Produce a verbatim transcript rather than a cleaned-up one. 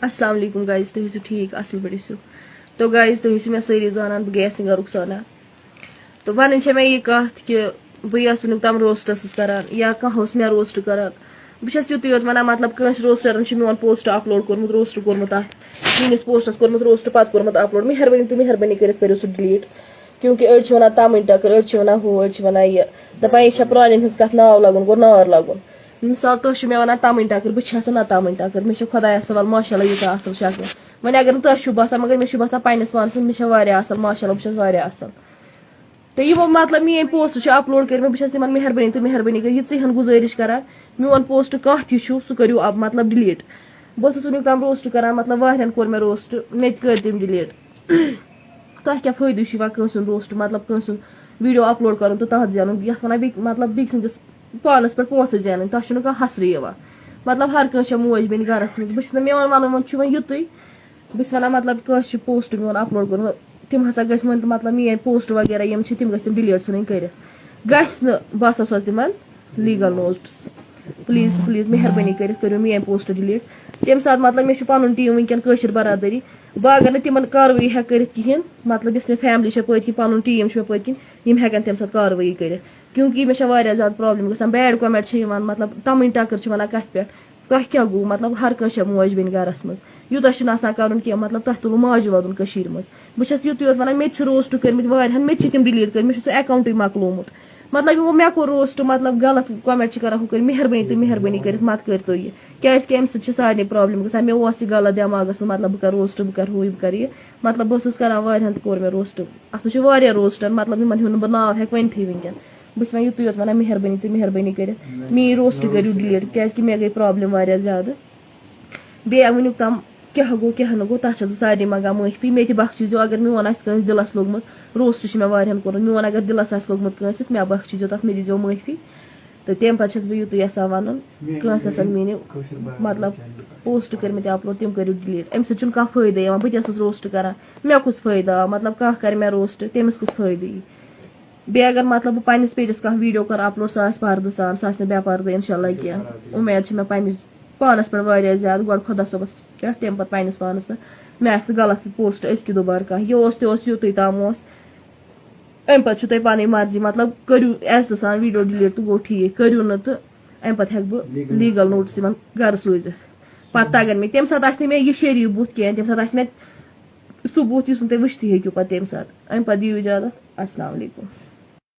السلام علیکم گایز، تُہۍ ٲسِو ٹھیٖک؟ اَصٕل پٲٹھۍ ٲسِو؟ تو گایز، تُہۍ ٲسِو مےٚ سٲری زانان، بہٕ گٔیَس سِنٛگر رُخسانا۔ تو وَنٕنۍ چھےٚ مےٚ یہِ کَتھ کہِ بہٕ ٲسٕس نہٕ تِم روسٹَس سۭتۍ کَران یا کانٛہہ اوس مےٚ روسٹ کَران۔ بہٕ چھَس یُتُے یوت وَنان، مطلب، کٲنٛسہِ روسٹَرَن چھُ میون پوسٹ اَپلوڈ کوٚرمُت، روسٹ کوٚرمُت اَتھ، میٛٲنِس پوسٹَس کوٚرمُت روسٹ، پَتہٕ کوٚرمُت اَپلوڈ۔ مہربٲنی تہٕ مہربٲنی کٔرِتھ کٔرِو سُہ ڈِلیٖٹ، کیونکہِ أڑۍ چھِ وَنان تَمٕنۍ ٹَکٕر، أڑۍ چھِ وَنان ہُہ، أڑۍ چھِ وَنان یہِ۔ دَپان، یہِ چھےٚ پرٛانٮ۪ن ہٕنٛز کَتھ، ناو لَگُن گوٚو نار لَگُن۔ مِثال، تُہۍ چھِو مےٚ وَنان تَمٕنۍ ٹَکٕر، بہٕ چھَس نہٕ تَمٕنۍ ٹَکٕر، مےٚ چھِ خۄدایَس حوال ماشاءاللہ ییٖژاہ اَصٕل شَکٕل۔ وۄنۍ اگر نہٕ تۄہہِ چھُو باسان، مگر مےٚ چھُ باسان پنٛنِس پانَس منٛز مےٚ چھےٚ واریاہ اَصٕل، ماشاءاللہ بہٕ چھَس واریاہ اَصٕل۔ تہٕ یِمو، مطلب، میٛٲنۍ پوسٹ چھِ اَپلوڈ کٔرمٕتۍ، بہٕ چھَس تِمَن مہربٲنی تہٕ مہربٲنی کٔرِتھ یہِ ژٕہَن گُزٲرِش کَران، میون پوسٹ کانٛہہ تہِ چھُ، سُہ کٔرِو اَپ-، مطلب، ڈِلیٖٹ۔ بہٕ ٲسٕس وٕنیُک تام روسٹ کَران، مطلب، واریاہَن کوٚر مےٚ روسٹ، مےٚ تہِ کٔرۍ تِم ڈِلیٖٹ۔ تۄہہِ کیٛاہ فٲیدٕ چھُ یِوان کٲنٛسہِ ہُنٛد روسٹ، مطلب، کٲنٛسہِ ہُنٛد ویٖڈیو اَپلوڈ کَرُن تہٕ تَتھ زینُن؟ یَتھ وَنان بیٚیہِ، مطلب، بیٚکہِ سٕنٛدِس پانَس پٮ۪ٹھ پونٛسہٕ زینٕنۍ، تَتھ چھُنہٕ کانٛہہ حسرٕے یِوان۔ مطلب، ہر کٲنٛسہِ چھےٚ موج بیٚنہِ گَرَس منٛز۔ بہٕ چھَس نہٕ، میون وَنُن وۄنۍ چھُ وۄنۍ یُتُے، بہٕ چھَس وَنان، مطلب، کٲنٛسہِ چھُ پوسٹ میون اَپلوڈ کوٚرمُت، تِم ہسا گژھِ وۄنۍ، مطلب، میٛٲنۍ پوسٹ وغیرہ یِم چھِ، تِم گژھِ تِم ڈِلیٖٹ ژھٕنٕنۍ کٔرِتھ۔ گژھِ نہٕ، بہٕ ہسا سوزٕ تِمَن لیٖگَل نوٹس۔ پلیٖز، پلیٖز، مہربٲنی کٔرِتھ کٔرِو میٛٲنۍ پوسٹ ڈِلیٖٹ۔ تَمہِ ساتہٕ، مطلب، مےٚ چھُ پَنُن ٹیٖم وٕنکٮ۪ن کٲشِر برادٔری، بہٕ اگر نہٕ تِمَن کاروٲیی ہٮ۪کہٕ کٔرِتھ کِہیٖنۍ، مطلب، یۄس مےٚ فیملی چھےٚ پٔتۍ کِنۍ، پَنُن ٹیٖم چھُ مےٚ پٔتۍ کِنۍ، یِم ہٮ۪کَن تَمہِ ساتہٕ کاروٲیی کٔرِتھ، کیونکہ مےٚ چھےٚ واریاہ زیادٕ پرابلم گژھان، بیڈ کمنٹ چھِ یِوان، مطلب، تَمٕنۍ ٹَکٕر چھِ وَنان کَتھِ پٮ۪ٹھ۔ تۄہہِ کیٛاہ گوٚو؟ مطلب، ہر کٲنٛسہِ چھےٚ موج بیٚنہِ گَرَس منٛز۔ یوٗتاہ چھُنہٕ آسان کَرُن کینٛہہ، مطلب، تۄہہِ تُلوٗ ماجہِ وَدُن کٔشیٖرِ منٛز۔ بہٕ چھَس یُتُے یوت وَنان، مےٚ تہِ چھُ روسٹ کٔرمٕتۍ واریاہَن، مےٚ تہِ چھِ تِم ڈِلیٖٹ کٔرمٕتۍ، مےٚ چھُ سُہ اٮ۪کاوُنٛٹٕے مۄکلومُت۔ مطلب، یِمو مےٚ کوٚر روسٹ، مطلب، غلط کمنٹ چھِ کَران، ہُہ کٔرۍ، مہربٲنی تہٕ مہربٲنی کٔرِتھ مَت کٔرۍتو یہِ، کیٛازِکہِ اَمہِ سۭتۍ چھِ سارنٕے پرابلم گژھان۔ مےٚ اوس یہِ غلط دٮ۪ماغَس منٛز، مطلب، بہٕ کَرٕ روسٹ، بہٕ کَرٕ ہُہ، یہِ بہٕ کَرٕ یہِ۔ مطلب، بہٕ ٲسٕس کَران واریاہَن تہِ کوٚر مےٚ روسٹ۔ اَتھ منٛز چھِ واریاہ روسٹَر، مطلب، یِمَن ہُنٛد نہٕ بہٕ ناو ہٮ۪کہٕ ؤنتھٕے وٕنکٮ۪ن۔ بہٕ چھَس وۄنۍ یُتُے یوت وَنان، مہربٲنی تہٕ مہربٲنی کٔرِتھ میٛٲنۍ روسٹ کٔرِو ڈِلیٖٹ، کیٛازِکہِ مےٚ گٔے پرابلم واریاہ زیادٕ۔ بیٚیہِ وٕنیُک تام کیٛاہ گوٚو، کیٛاہ نہٕ گوٚو، تَتھ چھَس بہٕ سارنٕے منٛگان معٲفی۔ مےٚ تہِ بخشیٖزیو، اگر میون آسہِ کٲنٛسہِ دِلَس لوٚگمُت، روسٹ چھُ مےٚ واریاہَن کوٚرمُت، میون اگر دِلَس آسہِ لوٚگمُت کٲنٛسہِ سۭتۍ، مےٚ بخشیٖزیو تَتھ، مےٚ دیٖزیو معٲفی۔ تہٕ تَمہِ پَتہٕ چھَس بہٕ یُتُے یَژھان وَنُن، کٲنٛسہِ آسَن میٛٲنۍ، مطلب، پوسٹ کٔرمٕتۍ اَپلوڈ، تِم کٔرِو ڈِلیٖٹ۔ اَمہِ سۭتۍ چھُنہٕ کانٛہہ فٲیدٕ یِوان۔ بہٕ تہِ ٲسٕس روسٹ کَران، مےٚ کُس فٲیدٕ آو؟ مطلب، کانٛہہ کَرِ مےٚ روسٹ، تٔمِس کُس فٲیدٕ یی؟ بیٚیہِ اگر، مطلب، بہٕ پنٛنِس پیجَس کانٛہہ ویٖڈیو کَرٕ اَپلوڈ، سُہ آسہِ پَردٕ سان، سُہ آسہِ نہٕ بے پَردٕ، اِنشاء اللہ کینٛہہ۔ اُمید چھِ مےٚ پنٛنِس پانَس پٮ۪ٹھ واریاہ زیادٕ، گۄڈٕ خۄدا صٲبَس پٮ۪ٹھ، تَمہِ پَتہٕ پنٛنِس پانَس پٮ۪ٹھ۔ مےٚ آسہِ نہٕ غلط پوسٹ أزکہِ دُبارٕ کانٛہہ۔ یہِ اوس تہِ اوس، یُتُے تام اوس۔ اَمہِ پَتہٕ چھُو تۄہہِ پَنٕنۍ مرضی، مطلب، کٔرِو عزتہٕ سان ویٖڈیو ڈِلیٖٹ تہٕ گوٚو ٹھیٖک، کٔرِو نہٕ تہٕ اَمہِ پَتہٕ ہٮ۪کہٕ بہٕ لیٖگل نوٹس یِمَن گَرٕ سوٗزِتھ۔ پَتہٕ تَگَن مےٚ، تَمہِ ساتہٕ آسہِ نہٕ مےٚ یہِ شریٖف بُتھ کینٛہہ، تَمہِ ساتہٕ آسہِ مےٚ سُہ بُتھ یُس نہٕ تُہۍ وٕچھتھٕے ہیٚکِو پَتہٕ تَمہِ ساتہٕ۔ اَمہِ پَتہٕ دِیِو اِجازت۔ اَسَلامُ علیکُم۔